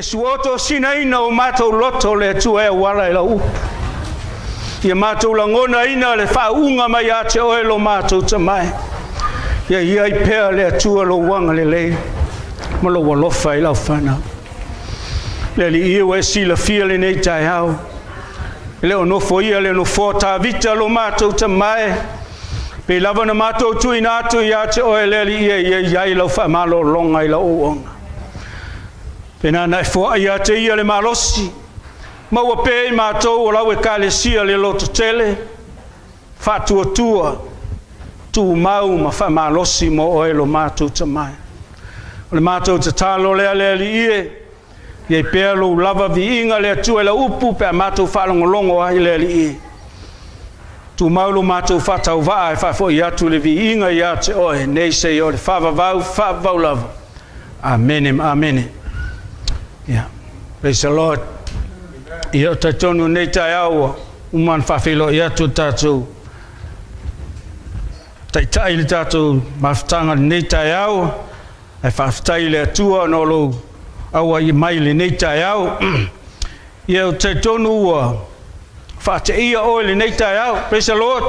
Ia suotosinaina o matou loto le Atua e auala i lau upu. Ia matou lagonaina le faauuga mai ia te oe lo matou tamae. Ia i ai pea le Atua lou agalelei ma lou alofa i lau fanau. Le Alii ua e silafia lenei taeao. E le o nofo ia le nofoa Tavita lo matou tamae. Pe lava na matou tuuina atu ia te oe le Alii e ia i ai lau faamalologa i lau auauna. Pe na na e foai ia te ia le malosi, maua pea i matou o lau ekalesia le lototele, faatuatua, tumau ma faamalosi mo oe lo matou tamae. O le matou tatalo lea le Alii e, ia i pea lou lava viiga le Atua i lau upu pe a matou faalogologo ai le Alii e. Tumau lo matou faatauvaa e faafoi atu le viiga ia te oe, nei seia o le faavavau, faavavau lava. Amene ma amene. Yeah. Praise the Lord. Ia o talitonu nei taeao ua uma ona faafeiloai atu le tatou taitai le tatou mafutaga lenei taeao. Ae faafetai i le Atua ona o lou auai mai lenei taeao. Ia o talitonu ua faateia oe lenei taeao. Praise the Lord.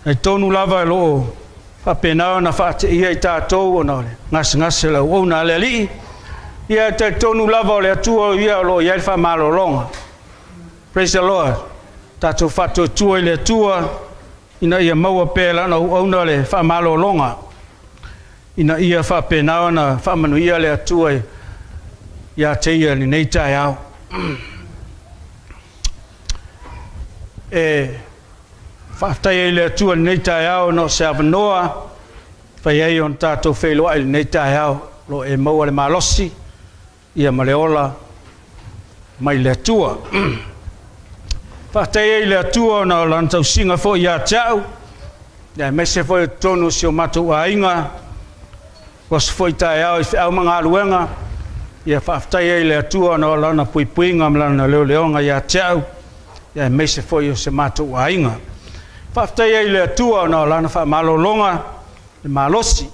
Talitonu lava e loo faapena ona faateia i tatou ona o le gasegase o le auauna a le Alii. Ia talitonu lava o le Atua ia o lo o i ai le faamalologa. Praise the Lord. Tatou faatuatua i le Atua ina ia maua pea lana auauna le faamalologa. Ina ia faapena ona faamanuia le Atua ia te ia lenei taeao. E faafetai ai le Atua lenei taeao ona o se avanoa fai ai ona tatou feiloai lenei taeao lo e maua le malosi ia ma le ola mai le Atua. Faafetai ai le Atua ona o lana tausiga foi ia te au, ia aemaise foi o totonu o si o matou aiga, o aso foi taeao i feau ma galuega, ia faafetai ai le Atua ona o lana puipuiga ma lana leoleoga ia te au, ia aemaise foi o se matou aiga. Faafetai ai le Atua ona o lana faamalologa le malosi.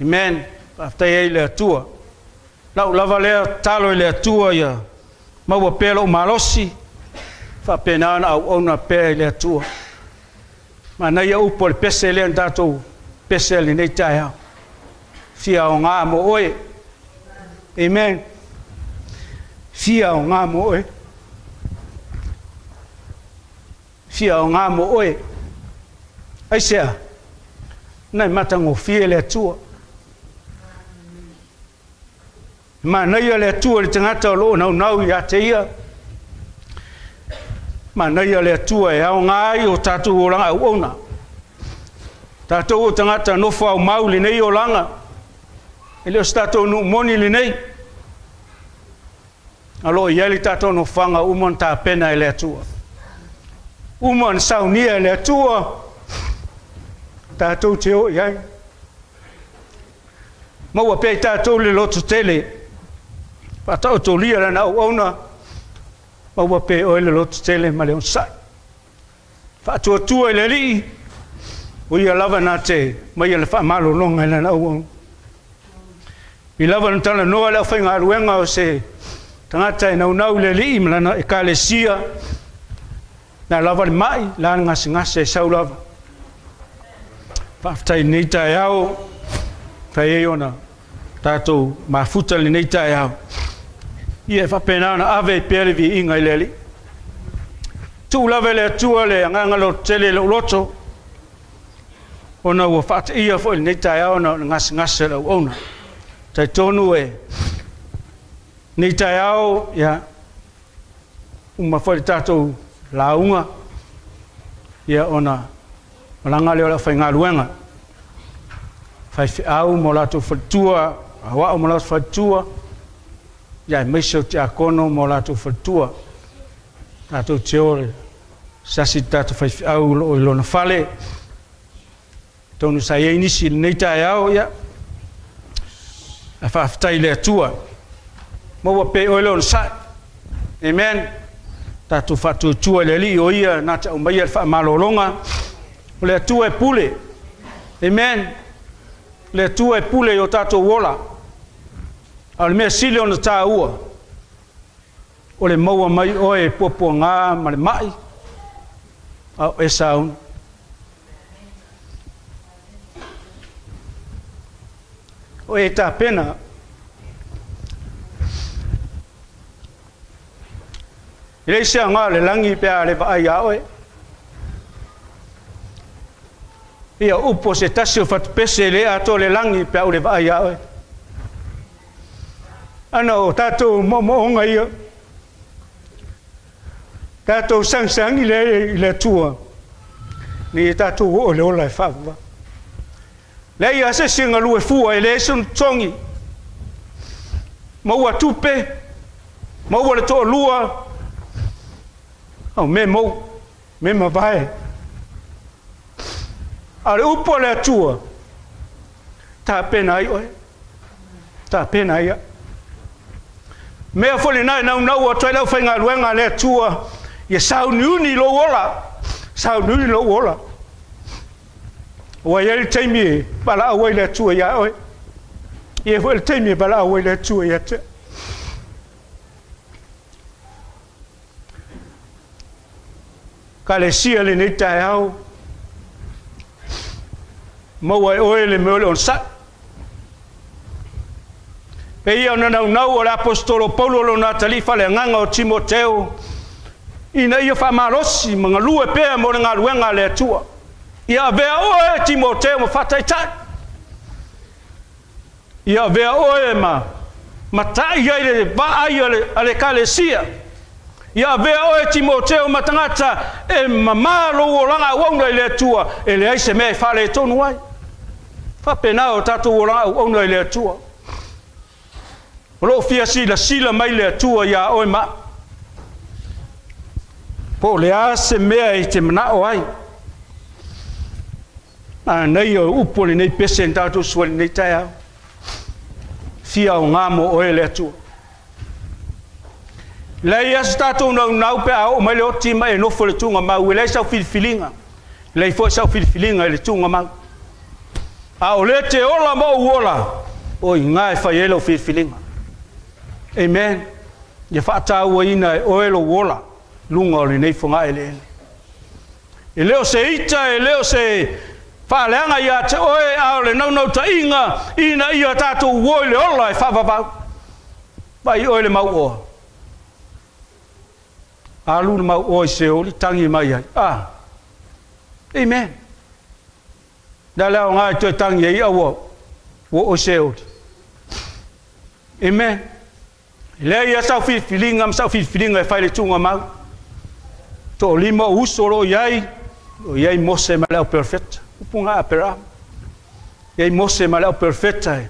Amen. Faafetai ai le Atua. Lau lava lea tatalo i le Atua ia maua pea lou malosi, faapena ona auauna pea i le Atua. Manaia upu o le pese lea na tatou pese lenei taeao. Fia aoga mo oe. Amen. Fia aoga mo oe. Fia aoga mo oe. Aisea, na e matagofie le Atua. Manaia le Atua i le tagata o loo naunau ia te ia. Manaia le Atua e aoga ai o tatou olaga auauna. Tatou o tagata nofo au mau lenei olaga. E le o se tatou nuu moni lenei. A lo o i ai le tatou nofoaga uma ona tapena e le Atua. Uma ona saunia e le Atua. Tatou te o i ai. Maua pea i tatou le lototele. Faataotolia lana auauna. Maua pea oe le lototele ma le onosai. Faatuatua i le Alii. O ia lava na te mai le faamalologa i lana auauna. I lava na talanoa le aufaigaluega o se tagata e naunau i le Alii ma lana ekalesia. Na lava le mai, la le gasegase e sau lava. Faafetai lenei taeao, fai ai ona tatou mafuta lenei taeao. Ia e faapena ona ave ai pea le viiga i le Alii. Tuu lava e le Atua le agaga lototele i lou loto, ona ua faateia foi lenei taeao ona o le gasegase o le auauna. Talitonu e nei taeao, ia, uma foi le tatou lauga, ia ona malaga lea o le aufaigaluega. Faifeau ma o latou faletua, aoao ma o latou faletua, ia aemaise o tiakono ma o latou faletua. Tatou te o le sasi tatou faifeau o lo o i lona fale. Tonu sa i ai nisi i lenei taeao, ia, a faafetai i le Atua. Maua pea oe le onosai. Amen. Tatou faatuatua i le Alii o ia na te aumaia le faamalologa. O le Atua e pule. Amen. Le Atua e pule i o tatou ola. A o le mea sili ona tāua, o le maua mai oe e puapuagā ma le ma'i, a o e sauni. O e tapena. E leai se aoga o le lagi pe a le vaai ia oe. Ia upu o se tasi o fatupese e le atoa le lagi pe a ou le vaai ia oe. Ana o tatou moomooga ia, tatou sagisagi lea i le Atua, ina ia tatou oo i le ola e faavavau. Leai lava se isi e galue fua e leai sona totogi. Maua tupe, maua le toalua, au mea mou, mea mavae. A o le upu a le Atua, tapena ai oe, tapena ai au. Mea foi lena e naunau atu ai le aufaigaluega a le Atua, ia sauniuni lou ola, sauniuni lou ola. Ua i ai le taimi e valaau ai le Atua iā oe, e i ai foi le taimi e valaau ai le Atua ia te oe. Ekalesia lenei taeao, maua e oe le mea o le onosai. Pei ona naunau o le aposetolo Paulo lona atalii faaleagaga o Timoteo, ina ia faamalosi ma galue pea mo le galuega a le Atua. Ia avea oe Timoteo ma faataitai. Ia avea oe ma matai ai le vaai a le Ekalesia. Ia avea oe Timoteo ma tagata e mamā lou olaga auauna i le Atua, e leai se mea e faaletonu ai. Faapena o tatou olaga auauna i le Atua. O lo o fia silasila mai le Atua iā oe ma au. Po o le a se mea e te manao ai. Manaia o upu o lenei pese na tatou sua i lenei taeao. Fia aoga mo oe le Atua. Leai lava se tatou naunau pe a oo mai le oti ma e nofo i le tuugamau, e leai sau filifiliga, leai foi sau filifiliga i le tuugamau. A o lea e te ola ma ou ola, o i ina e fai ai lau filifiliga. Amen. Ia faatauaina e oe lou ola i luga o lenei fogaeleele. E le o se ita, e le o se faaleaga ia te oe, a o le naunautaiga ina ia tatou uo i le ola e faavavau. Vaai oe le mauoa. Alu le mauoa i Seoli, tagi mai ai. Ah. Amen. Le a le aoga e toe tagi ai, a ua oo i Seoli. Amen. E leai lava sau filifiliga ma sau filifiliga e fai le tuugamau. Toalima o uso o lo o i ai, o i ai Mose ma le au perofeta. Upu na Aperahama. I ai Mose ma le au perofeta e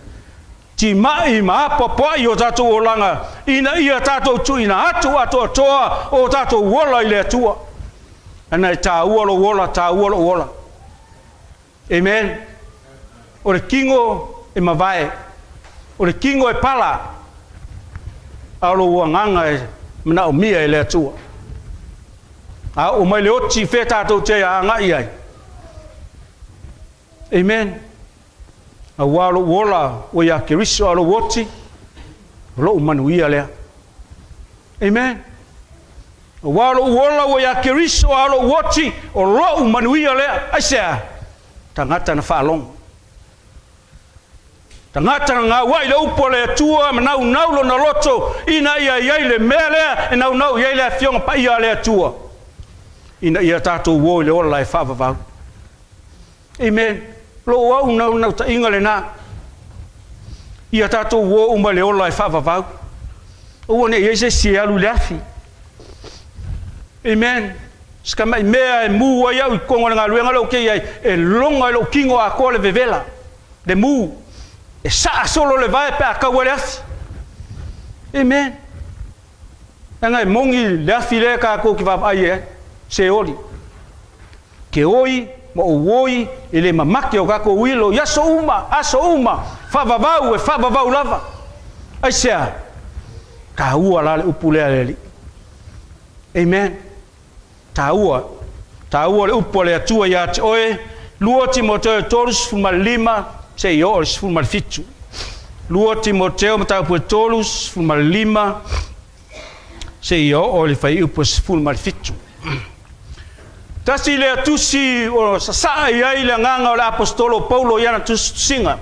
timai ma apoapoai o tatou olaga ina ia tatou tuuina atu atoatoa o tatou ola i le Atua. Ana e tāua lou ola, tāua lou ola. Amen. O le tino e mavae, o le tino e pala, a o lou agaga e manaomia e le Atua. A oo mai le oti, fea tatou te agai ai? Amen. Aua lou ola ua ia Keriso, a o lou oti, o lou manuia lea. Amen. Aua o lou ola ua ia Keriso, a o lou oti, o lou manuia lea. Aisea? Tagata na faalogo. Tagata na gauai le upu a le Atua ma naunau lona loto ina ia i ai le mea lea e naunau i ai le Afioga Paia a le Atua, ina ia tatou o i le ola e faavavau. Amen. Lou au naunautaiga lena, ia tatou o uma i le ola e faavavau. Aua ne i ai se isi e alu i le afi. Amen. Se tamai mea e mu ai au i totonu o le galuega lea ou te i ai, e loga i lou tino atoa le vevela, le mu, e saa solo le vae pe a tau ai le afi. Amen. Leaga e moni le afi lea tatou te vaavaai ai, seoli. Ke oi ma ou oi e le mamake o tatou ilo i aso uma, aso uma, faavavau e faavavau lava. Aisea? Taua la le upu lea a le Alii. Amen. Taua. Taua le upu a le Atua ia te oe. 2 Timoteo 35 seia oo i le 17. 2 Timoteo mataupu e 3, 15, seia oo i le fuaiupu 17. Tasi lea tusi o sasaa i ai le agaga o le aposetolo Paulo i ana tusitusiga,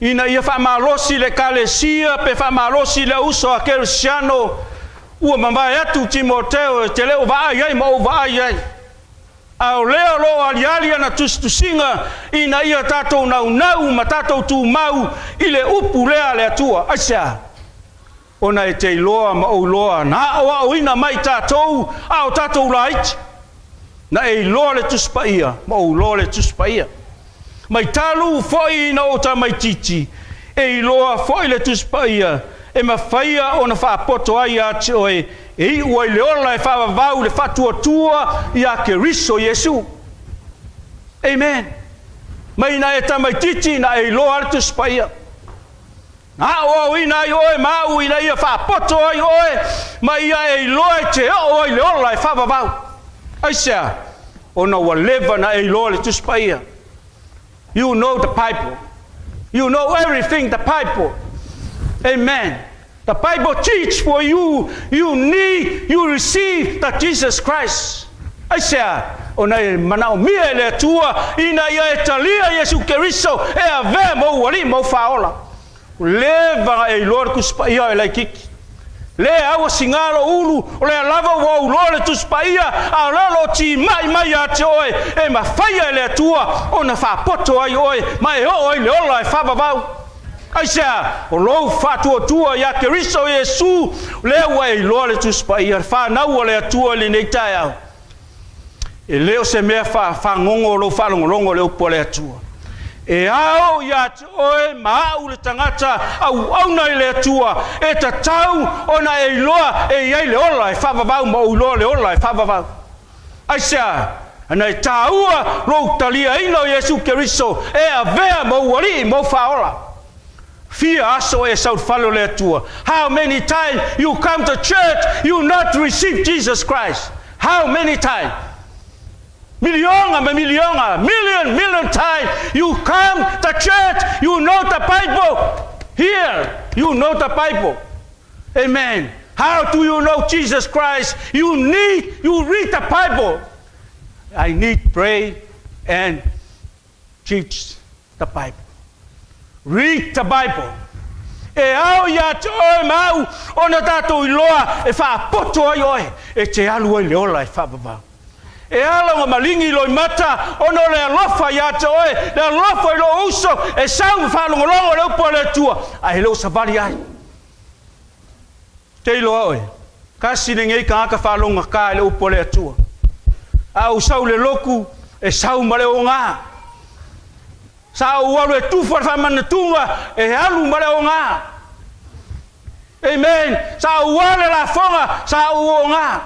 ina ia faamalosi le ekalesia pe faamalosi le uso a kerisiano ua mavae atu Timoteo e te le o vaai ai ma ou vaai ai. A o lea o loo aliali ana tusitusiga ina ia tatou naunau ma tatou tumau i le upu lea a le Atua. Aisea? Ona e te iloa ma ou iloa na aoaoina mai tatou a o tatou laiti. Na e iloa le Tusi Paia ma ou iloa le Tusi Paia. Mai talu foi ina ou tamaitiiti, e iloa foi le Tusi Paia e mafaia ona faapoto ai ia te oe e iu ai le ola e faavavau le faatuatua ia Keriso Iesu. Amen. Mai na e tamaitiiti na e iloa le Tusi Paia. Na aoaoina ai oe ma au ina ia faapoto ai oe ma ia e iloa e te oo ai le ola e faavavau. Aisea? Ona ua leva na e iloa le Tusi Paia. You know the Bible. You know everything the Bible. Amen. The Bible teach for you. You need, you receive the Jesus Christ. Aisea? Ona e manaomia e le Atua ina ia e talia Iesu Keriso e avea ma ou alii ma ou faaola. Leva e iloa le Tusi Paia e laikiki. Le aua sigalo ulu, o lea lava ua ou iloa le Tusi Paia, a o lea o lo o timai mai ia te oe, e mafaia e le Atua ona faapoto ai oe, ma e oo ai le ola e faavavau. Aisea? O lou faatuatua ia Keriso Iesu, lea ua e iloa le Tusi Paia, le fanau a le Atua i lenei taeao. E le o se mea faagogo o lou faalogologo i le upu a le Atua. E ao ia te oe ma au le tagata auauna i le Atua, e tatau ona e iloa e i ai le ola e faavavau ma ou iloa le ola e faavavau. Aisea? Ana e taua lou taliaina o Iesu Keriso e avea ma ou alii ma ou faaola. Fia aso e sau i le fale o le Atua. How many times you come to church, you not receive Jesus Christ? How many times? Miliona ma miliona, million, million times you come to church, you know the Bible. Here, you know the Bible. Amen. How do you know Jesus Christ? You need, you read the Bible. I need pray and teach the Bible. Read the Bible. E ao ia te oe ma au ona tatou iloa e faapoto ai oe e te alu ai le ola e faavavau. E ala ona maligi loimata ona o le alofa ia te oe, le alofa i lou uso e sau ma faalogologo i le upu a le Atua, ae le o savali ai. Te iloa oe, kasi lenei tagata faalogogata i le upu a le Atua. A ou sau i le lotu, e sau ma le oga. Sa ou alu e tufa le faamanatuga, e alu ma le oga. Amen. Sa ou ale lafoga, sa ou oga.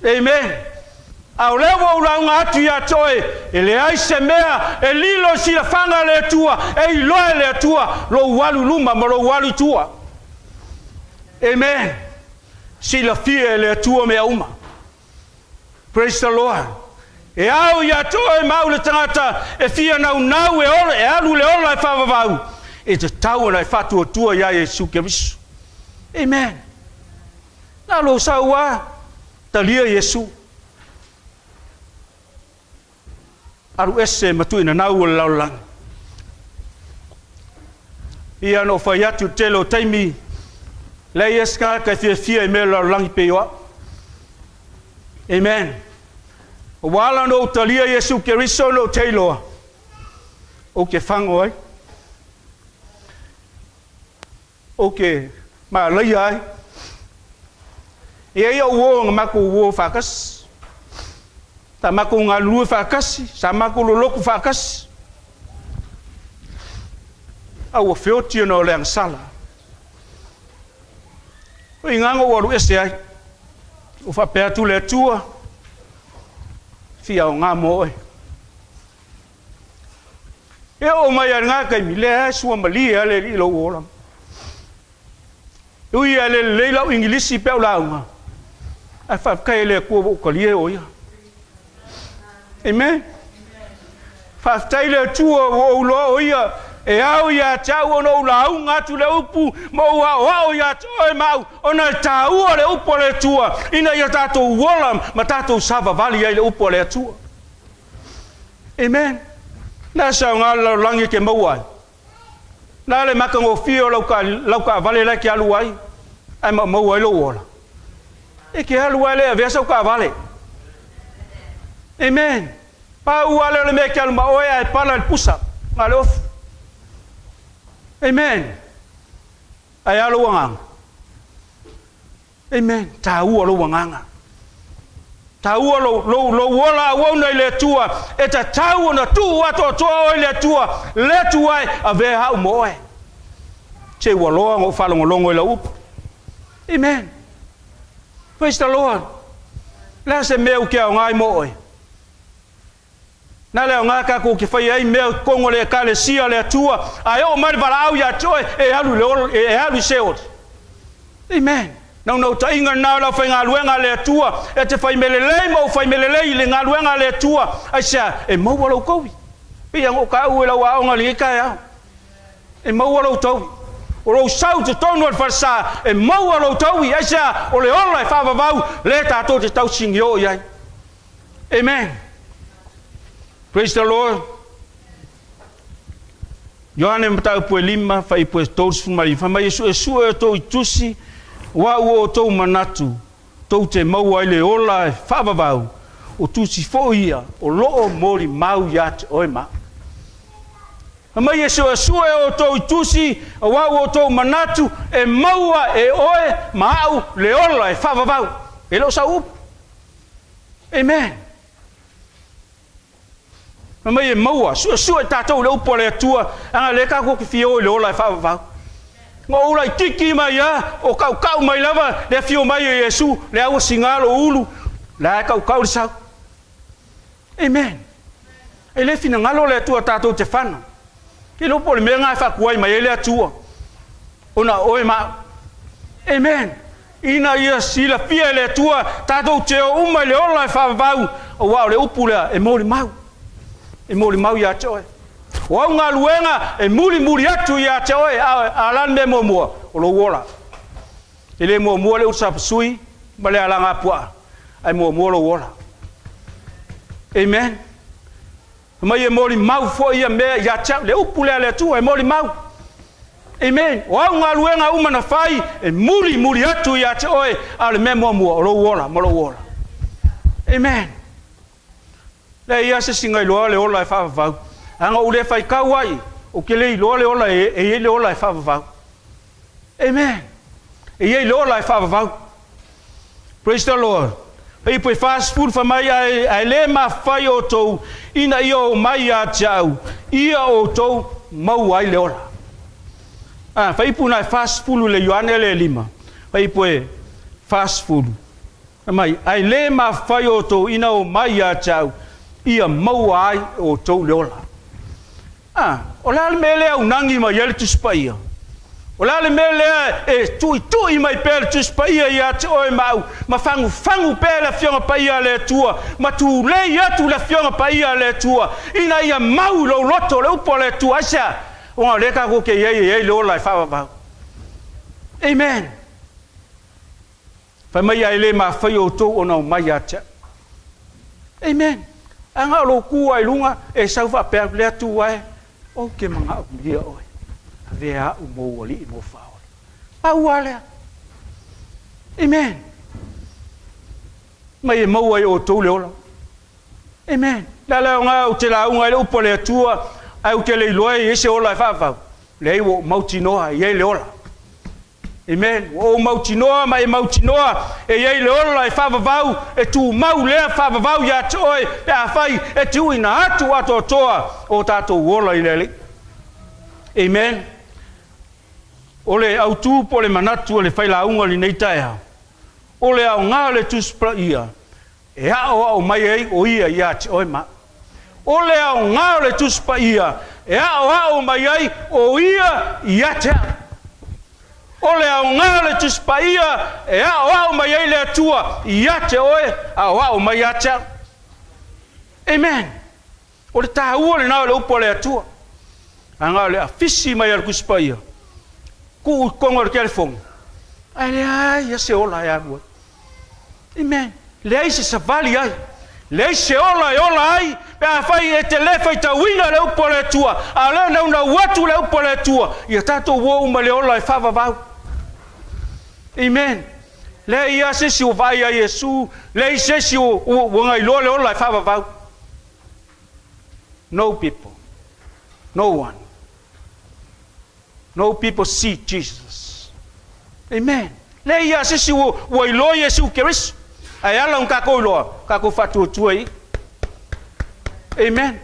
Amen. A o lea ua ou lauga atu ia te oe, e leai se mea e lilo i silafaga a le Atua, e iloa e le Atua lou alu i luma ma lou alu i tua. Amen. Silafia e le Atua mea uma. Praise the Lord. E ao ia te oe ma au le tagata e fia naunau e ola, e alu le ola e faavavau, e tatau ona e faatuatua ia Iesu Keriso. Amen. Na lou sau a, talia Iesu. Alu ese ma tuuinanau o le lalolagi. Ia na ou fai atu i le tele o taimi, leai ese tagata e fiafia i mea o le lalolagi pei o au. Amen. Ua ala ona ou talia Iesu Keriso ona ou te iloa, ou te fago ai, ou te malaia ai. E i ai au uo na matou uo faatasi. Sa matou galulue faatasi, sa matou lolotu faatasi. A ua feoti ona o le agasala. O i ina na ou alu ese ai. Ua faapea atu le Atua, fia aoga mo oe. E oo mai lava i lena taimi, lea e suamalie lava le Alii i lou olaga. E ui lava e le lelei lau Igilisi pe a ou lauga, ae faafetai i le Atua ua ou talia o Ia. Amen. Faafetai i le Atua ua ou iloa o Ia E au ia te au ona ou lauga atu le upu ma ou aoao ia te oe ma au ona e tāua le upu a le Atua ina ia tatou ola ma tatou savavali ai le upu a le Atua. Amen. Na se aoga le lalolagi e ke maua ai. Na le matagofie o lau taavale la e ke alu ai ae maumau ai lou ola. E ke alu ai le avea sau taavale. Amen. Pau lea o le mea e ke alu ma oe ae pala i le pusa ma le ofu. Amen. Ae a lou agaga. Amen. Tāua lou agaga. Tāua lou ola auauna i le Atua. E tatau ona tuu atoatoa oe i le Atua. Le Atua e avea au ma oe. Se ua loa ona ou faalogologo i lau upu. Amen. Praise the Lord. Le a se mea ou te aoga ai mo oe. Na le aoga tatou te fai ai mea i totonu o le Ekalesia a le Atua, ae oo mai le valaau ia te oe, e alu i le olo, e alu i Seoli. Amen. Naunautaiga lena o le aufaigaluega a le Atua, e te fai mea lelei ma ou fai mea lelei i le galuega a le Atua, aisea? E maua lou taui. Pei ona ou taua i lau aoga i lenei taeao. E maua lou taui. O lou sau i totonu o le falesa, e maua lou taui, aisea? O le ola e faavavau, lea tatou te tausinio i ai. Amen. Praise the Lord. Ioane mataupu e 5, fuaiupu e 35, fai mai e suesue outou i tusi, aua ua outou manatu, tou te maua ai le ola e faavavau, o tusi foi ia o loo molimau ia te oe ma au. Fai mai e suesue outou i tusi, aua ua outou manatu, e maua e oe ma au le ola e faavavau. E le o sau upu. Amen. Fai mai e maua, suesue tatou i le upu a le Atua, aga lea tatou te fia o i le ola e faavavau. Na ou laititi mai a, o kaukau mai lava le afio mai o Iesu, le au siga lo ulu, la e kaukau le sau. Amen. E le finagalo le Atua tatou te fana. Ke iloa po o le mea lena e faatuai mai ai le Atua, ona o oe ma au. Amen. Ina ia silafia e le Atua tatou te o uma i le ola e faavavau, aua o le upu lea e molimau. E molimau ia te oe. O au galuega e mulimuli atu ia te oe, a la le mea muamua, o lou ola. E le muamua le utusapasui ma le alagapuaa, ae muamua lou ola. Amen. Mai e molimau foi ia mea ia te au, le upu lea a le Atua e molimau. Amen. O au galuega uma na fai, e mulimuli atu ia te oe, a o le mea muamua, o lou ola ma lou ola. Amen. Le ia se singa iloa le ola e faavavau. Aga ou le faitau ai, ou te le iloa le ola e i ai le ola e faavavau. Amen. E i ai le ola e faavavau. Praise the Lord. Fuaiupu e 40 fai mai ae le mafai outou ina ia omai ia te au, ia outou maua ai le ola. Ah, fuaiupu na e 40 le Ioane le 5. Fuaiupu e 40. Fai mai, ae le mafai outou ina omai ia te au, ia maua ai outou le ola. Ah, o le a le mea lea aunagi mai ai le Tusi Paia? O le a le mea lea e tuitui mai pea le Tusi Paia ia te oe ma au, ma fagufagu pea le Afioga Paia a le Atua, ma tulei atu le Afioga Paia a le Atua, ina ia mau i lou loto le upu a le Atua, aisea? Ona o lea tatou te i ai e i ai le ola e faavavau. Amen. Fai mai ae le mafai outou ona omai ia te au. Amen. Aga o lou tu ai luga e sau faapea atu le Atua e, ou te manaomia oe, avea au mou alii mo faaola. Pau lava lea. Amen. Mai e maua ai outou le ola. Amen. Le a le aoga ou te lauga ai le upu a le Atua, ae ou te le iloa e i ai se ola e faavavau. Leai, ua ou mautinoa e i ai le ola. Amen. Ua ou mautinoa ma e mautinoa e i ai le ola e faavavau, e tumau lea faavavau ia te oe pe afai e tuuina atu atoatoa o tatou ola i le Alii. Amen. O le autu po o le manatu o le failauga o lenei taeao, o le aoga o le Tusi Paia e aoao mai ai o ia ia te oe ma au. O le aoga o le Tusi Paia e aoao mai ai o ia ia te au. O le aoga o le Tusi Paia e aoao mai ai le Atua ia te oe, aoao mai ia te au. Amen. O le tāua lena o le upu a le Atua. Aga le afisi mai al kuspaia. Ku kongo le telefoni. Ai le ai ia se ola e alu. Amen. Leai se savali ai. Leai se ola e ola ai. Pe a fai e te le faitauina le upu a le Atua. A o lea naunau atu le upu a le Atua. Ia tatou o uma le ola e faavavau. Amen. Leai ia se isi ua vaai ia Iesu. Leai se isi ua gailoa le ola e faavavau. No people. No one. No people see Jesus. Amen. Leai ia se isi ua iloa Iesu Keriso. Ae ala ona tatou iloa, tatou faatuatua i. Amen.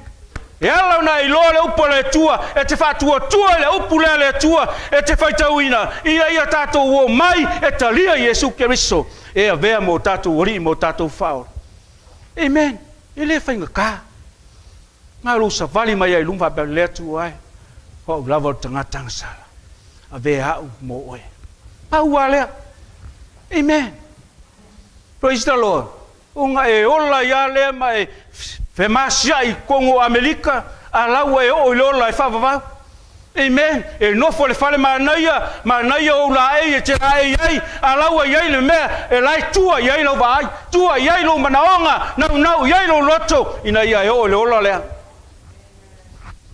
E ala ona iloa le upu a le Atua, e te faatuatua i le upu lea a le Atua, e te faitauina, ina ia tatou o mai e talia Iesu Keriso, e avea mo tatou alii mo tatou faaola. Amen. E le faigata. Na lou savali mai ai i luma faapea, le Atua e, o au lava o le tagata agasala. Avea au mo oe. Pau lava lea. Amen. Praise the Lord. Ona e ola ia lea ma e femasiai i totonu o Amerika, a la ua e oo i le ola e faavavau. Amen. E nofo le fale manaia, manaia ou laei e te laei ai, a la ua i ai le mea e la e tua i ai lau vaai, tua i ai lou manaoga, naunau i ai lou loto, ina ia e oo i le ola lea.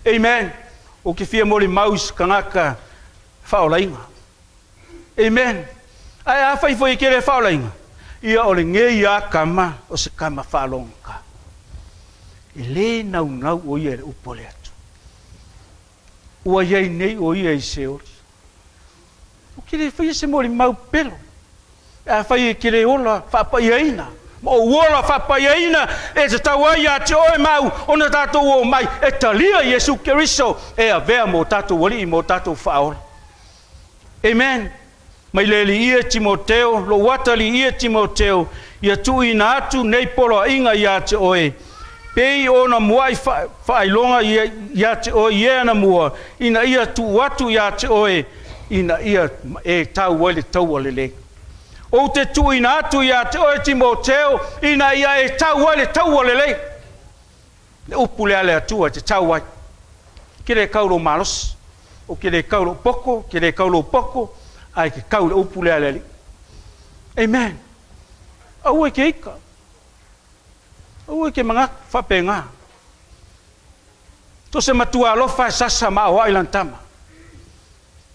Amen. Ou te fia molimau i se tagata faaolaina. Amen. Ae afai foi e te le faaolaina, ia o lenei lava tama o se tama faalogogata. E le naunau o ia i le upu a le Atua. Ua i ai nei o ia i Seoli. Ou te le faia se molimau pelo. Pe afai e te le ola faapaiaina, ma ou ola faapaiaina e tatau ai ia te oe ma au ona tatou omai e talia Iesu Keriso e avea mo tatou alii mo tatou faaola. Amen. Mai le alii e Timoteo, lou ata alii e Timoteo, ia tuuina atu nei poloaiga ia te oe, pei ona muai faailoga ia te oe i e anamua, ina ia tuu atu ia te oe, ina ia e tau ai le taua lelei. Ou te tuuina atu ia te oe Timoteo, ina ia e tau ai le taua lelei. Le upu lea a le Atua e te tau ai. Ke le kau lou malosi, o ke le kau lou poto, ke le kau lou poto, ae ke kau le upu lea a le Alii. Amen. Aua e ke ika. Aua e ke manatu faapena. So se matua alofa e sasa ma aoai lana tama.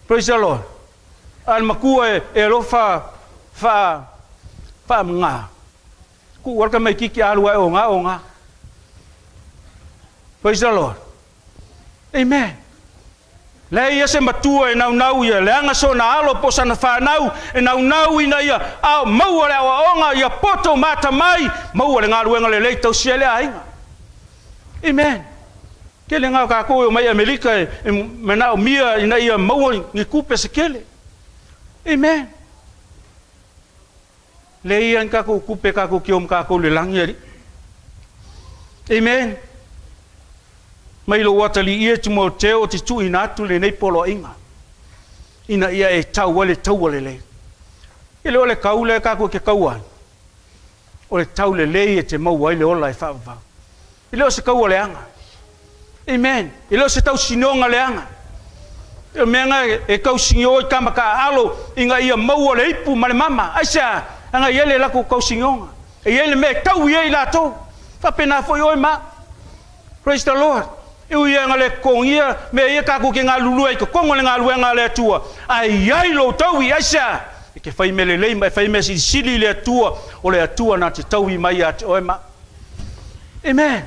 Praise the Lord. A le matua e alofa faa faamaga. Kuu ala tamaititi alu ae o ga o ga. Praise the Lord. Amen. Leai ia se matua e naunau ia leaga sona alo po o sana fanau e naunau ina ia ao maua le aoaoga ia poto ma atamai maua le galuega lelei tausia ai le aiga. Amen. Tele ga o tatou e omai Amerika e manaomia ina ia maua ni tupe se tele. Amen. Leai ia ni tatou tupe tatou te o ma tatou i le lagi alii. Amen. Mai lou atalii e Timoteo o te tuuina atu lenei poloaiga, ina ia e tau ai le taua lelei. E le o le tau lea tatou te taua ai, o le tau lelei e te maua ai le ola e faavavau. E le o se taua leaga. Amen. E le o se tausinioga leaga. E o mea na e tausinio ai tama taaalo ina ia maua le ipu ma le mama. Aisea? Leaga e i ai le latou tausinioga. E i ai le mea e tau i ai latou. Faapena foi oe ma au. Praise the Lord. E ui ia na le totogia mea ia tatou te galulue ai i totonu o le galuega a le Atua, ae i ai lou taui, aisea? E te fai mea lelei ma e fai mea silisili i le Atua, o le Atua na te taui mai ia te oe ma au. Amen.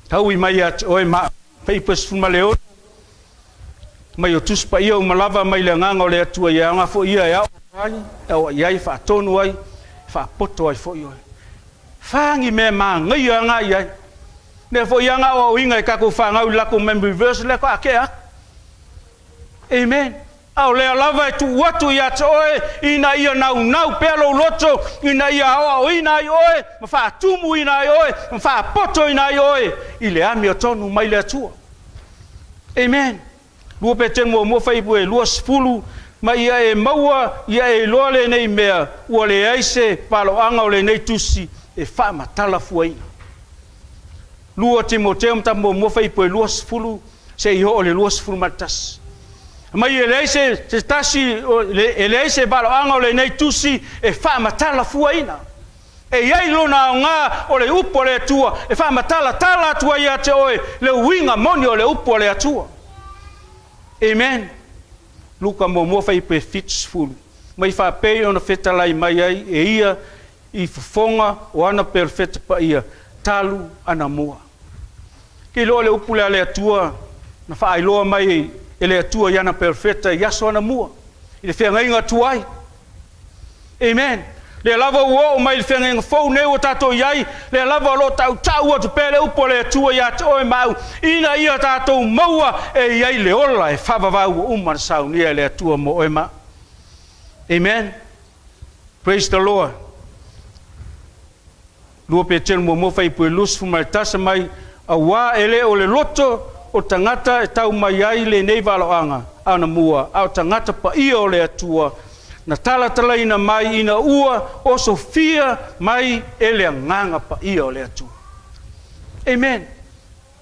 Taui mai ia te oe ma au. Faipu 16, mai o Tusi Paia uma lava mai le agaga o le Atua ia aoga foi ia e ao ai, e aoai ai, e faatonu ai, e faapoto ai foi oe. Fa ni mea manaia aga i ai. Lea foi aga aoaoina e tatou fanau i le latou memory verse lea faatoa tea atu. Amen. A o lea lava e tuu atu ia te oe ina ia naunau pea lou loto, ina ia aoaoina ai oe, ma faatumuina ai oe, ma faapotoina ai oe i le amiotonu mai le Atua. Amen. 2 Petelu muamua fuaiupu e 20, ma ia e maua, ia e iloa lenei mea, ua leai se valoaga o lenei tusi e faamatala fuaina. 2 Timoteo mataupu muamua fuaiupu e 20, Seia oo i le 21. Mai e leai se tasi, e leai se valoaga o lenei tusi e faamatala fuaina. E i ai lona aoga o le upu a le Atua e faamatalatala atu ai ia te oe le uiga moni o le upu a le Atua. Amen. Luka 1 fuaiupu 70. Mai faapei ona fetalai mai ai e ia i fofoga o ana perofeta paia talu anamua. Ke iloa le upu lea a le Atua na faailoa mai e le Atua i ana perofeta i aso anamua i le feagaiga tuai. Amen. Lea lava ua oo mai i le feagaiga fou nei ua tatou i ai, lea lava o lo o tautau atu pea le upu a le Atua ia te oe ma au, ina ia tatou maua e i ai le ola e faavavau ua uma ona saunia e le Atua mo oe ma au. Amen. Praise the Lord. 2 Petelo 1 fuaiupu 21 mai, auā e le o le loto o tagata e tau mai ai lenei valoaga anamua, a o tagata paia o le Atua na talatalaina mai ina ua osofia mai e le Agaga Paia o le Atua. Amen.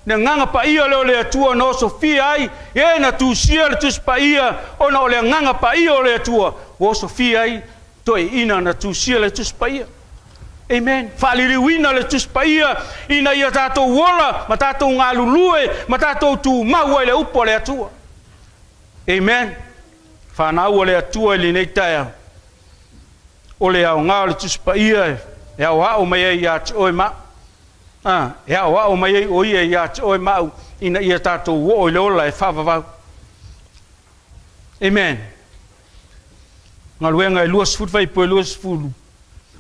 Le Agaga Paia lea o le Atua na osofia ai e na tusia le Tusi Paia, ona o le Agaga Paia o le Atua ua osofia ai toeaiina na tusia le Tusi Paia. Amen. Faaliliuina le Tusi Paia ina ia tatou ola ma tatou galulue ma tatou tumau ai le upu a le Atua. Amen. Fanau a le Atua i lenei taeao, o le aoga o le Tusi Paia e aoao mai ai ia te oe ma au. E aoao mai ai o ia ia te oe ma au ina ia tatou oo i le ola e faavavau. Amen. Galuega e 20 fuaiupu 20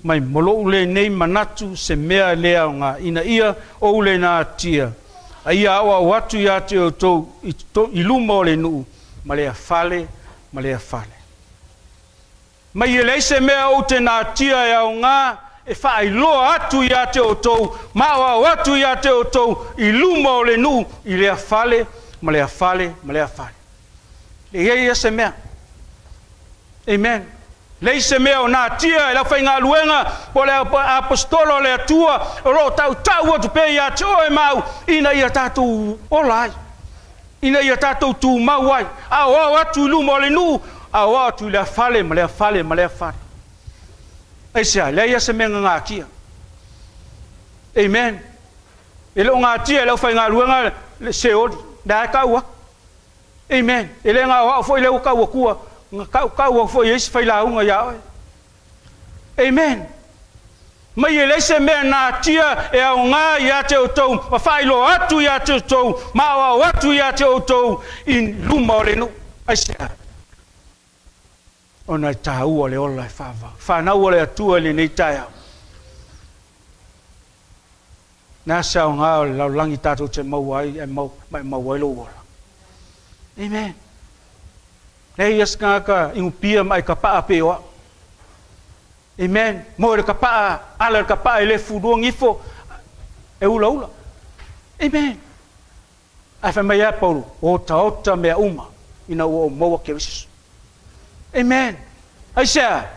mai, mo lou lenei manatu se mea e le aoga ina ia ou le natia, a ia aoao atu ia te outou i luma o le nuu ma lea fale ma lea fale. Mai e leai se mea ou te natia e aoga e faailoa atu ia te outou, ma aoao atu ia te outou i luma o le nuu i lea fale ma lea fale ma lea fale. E i ai se mea. Amen. Leai se mea o natia e le aufaigaluega po le apostolo o le Atua o lo o tautau atu pea ia te oe ma au ina ia tatou ola ai, ina ia tatou tumau ai, aoao atu i luma o le nuu, aoao atu i lea fale ma lea fale ma lea fale. Aisea? Leai se mea gagatia. Amen. E le o gatia e le aufaigaluega le seoli, lea e tau atu. Amen. E le gaoao foi lea ua tau atua, na tau tau atu foi e isi failauga ia oe. Amen. Mai e leai se mea natia e aoga ia te outou, ma faailoa atu ia te outou, ma aoao atu ia te outou i luma o le nuu. Aisea? Ona e taua le ola e faavavau. Fanau a le Atua i lenei taeao. Na se aoga o le lalolagi tatou te maua ai e mau, ma e maua ai lou ola. Amen. Leai ia se tagata inupia ma e kapaa pe o au. Amen. Mo le kapaa, ala le kapaa e le fulua gifo, e ulaula. Amen. Ae fai mai ia Paulo, otaota mea uma ina ua ou maua Keriso. Amen. Aisea?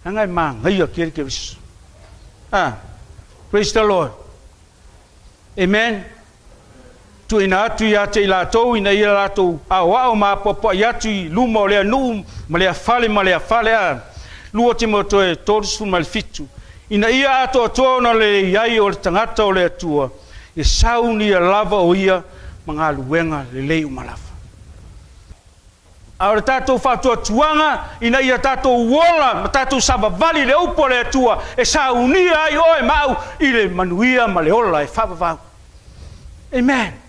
Leaga e magaia kele Keriso. Praise the Lord. Amen. Tuuina atu ia te i latou ina ia latou aoao ma apoapoai atu i luma o lea nuu ma lea fale ma lea fale a 2 Timoteoe 37 ina ia atoatoa ona lelei ai o le tagata o le Atua e saunia lava o ia ma galuega lelei uma lava. A o le tatou faatuatuaga ina ia tatou ola ma tatou savavali i le upu a le Atua e saunia ai oe ma au i le manuia ma le ola e faavavau. Amen.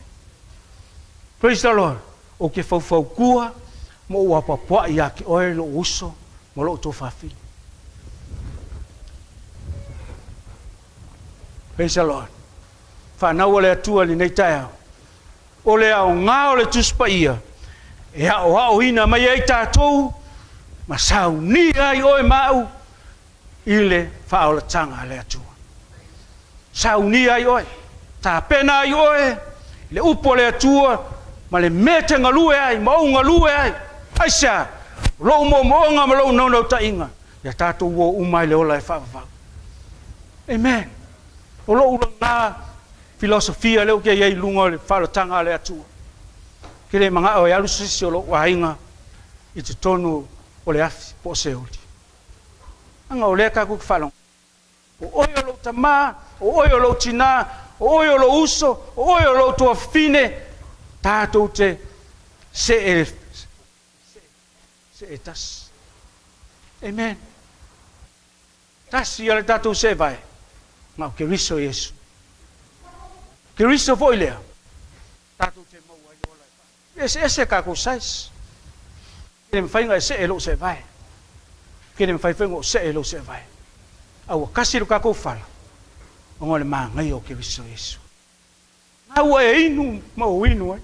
Praise the Lord. Ou te faufautua ma ou apoapoai ia te oe lou uso ma lou tuafafine. Praise the Lord. Fanau a le Atua i lenei taeao. O le aoga o le Tusi Paia e aoaoina mai ai tatou ma saunia ai oe ma au i le faaolataga a le Atua. Saunia ai oe, tapena ai oe le upu a le Atua ma le mea e te galue ai ma ou galue ai. Aisea? O lou moomooga ma lou naunautaiga, ia tatou o uma ai le ola e faavavau. Amen. O lou lena filosofia lea ou te i ai i luga o le faaolataga a le Atua. Ke le maga'o e alu se isi o lo'u aiga i totonu o le afi po o Seoli. Aga o lea tatou te faalogo. O oe o lou tamā, o oe o lou tinā, o oe o lou uso, o oe o lou tuafafine, tatou te see see tasi. Amen. Tasi ia le tatou seevae, ma o Keriso Iesu. Keriso foi lea, tatou te maua ai ola e faa. Eseese tatou size. Ke le mafai ona e see lou seevae. Ke le mafai foi ona ou see lou seevae. A ua tasi lo tatou fala, ona o le magaia o Keriso Iesu. Na ua e inu ma ou inu ai.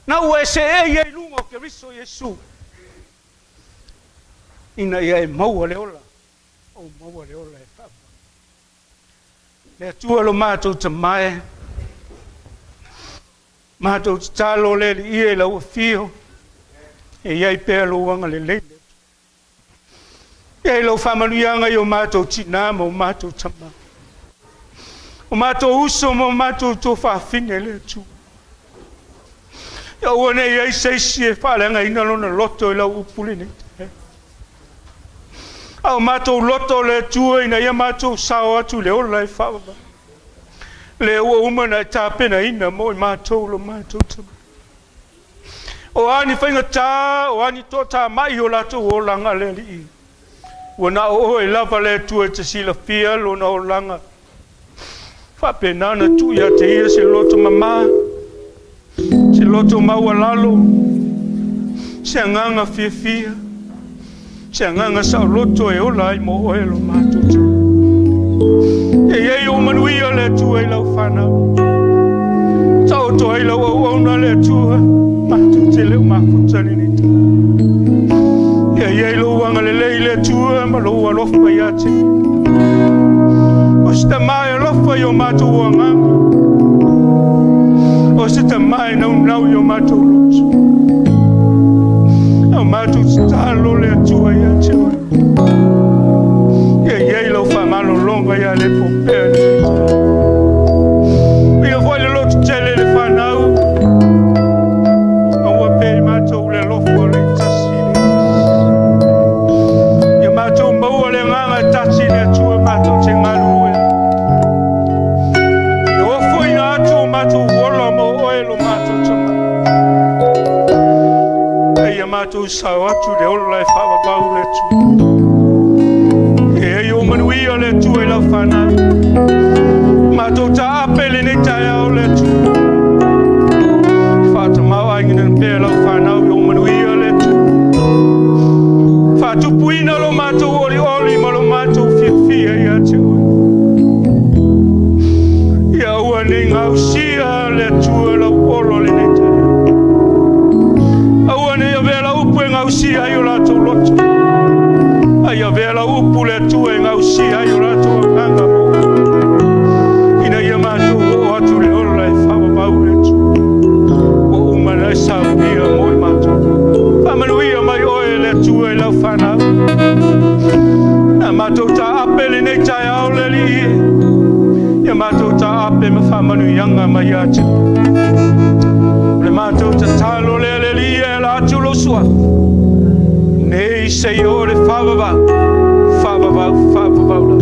Na ua e seei ai i luga o Keriso Iesu. Ina ia e maua le ola, ou maua le ola e faavavau. Le Atua lo matou Tama e, matou tatalo le Alii e lau afio, e i ai pea lou agalelei le Atua. E i ai lau faamanuiaga i o matou tinā ma o matou tamā, o matou uso ma o matou tuafafine le Atua. Ia aua ne i ai se isi e faaleagaina lona loto i lau upu lenei taeao. A o matou loto le Atua ina ia matou sao atu i le ola e faavavau. Lea ua uma ona e tapenaina mo i matou lo matou tama. O a ni faigata, o a ni toatamai o latou olaga le Alii. Ua na o oe lava le Atua e te silafia lona olaga. Faapena ona tuu ia te ia se loto mamā, se loto maualalo, se agaga fiafia, se agaga saoloto e ola ai mo oe lo matou tama. E i ai ou manuia le Atua i lau fanau. Taoto ai lau auauna le Atua, matou te le o mafuta lenei taeao. Ia i ai lou agalelei le Atua ma lou alofa ia te oe. O se tamā e alofa i o matou agaga. O se tamā e naunau i o matou loto. A o matou tatalo le Atua ia te oe. Ia i ai lau faamalologa ia le popea lenei taeao. Ia foi le loto tele le fanau. Maua pea i matou le alofa o le tasi i le tasi. Ia matou maua le agaga e tasi i le Atua matou te galulue. Ia ofoina atu o matou ola mo oe lo matou tama. E ia matou sao atu le ola e faavavau le Atua. E ai o manuia le Atua i lau fanau. Matou taape lenei taeao le Atua. Faatamao aiga pea lau fanau i o manuia le Atua. Faatupuina lo matou olioli ma lo matou fiafia ia te oe. Ia aua nei gausia le Atua lau olo lenei taeao. Aua nei avea lau upu e gausia ai o latou loto. Ai avea lau upu le Atua e gausia ai o latou agaga mo oe. Ina ia matou oo atu le ola e faavavau le Atua. Ua uma na e saunia mo i matou. Faamanuia mai oe le Atua i lau fanau. Na matou taape lenei taeao le Alii e. Ia matou taape ma faamanuiaga mai ia te oe. O le matou tatalo lea le Alii e ala atu lou suafa. Nei seia o le faavavau, faavavau, faavavau lava.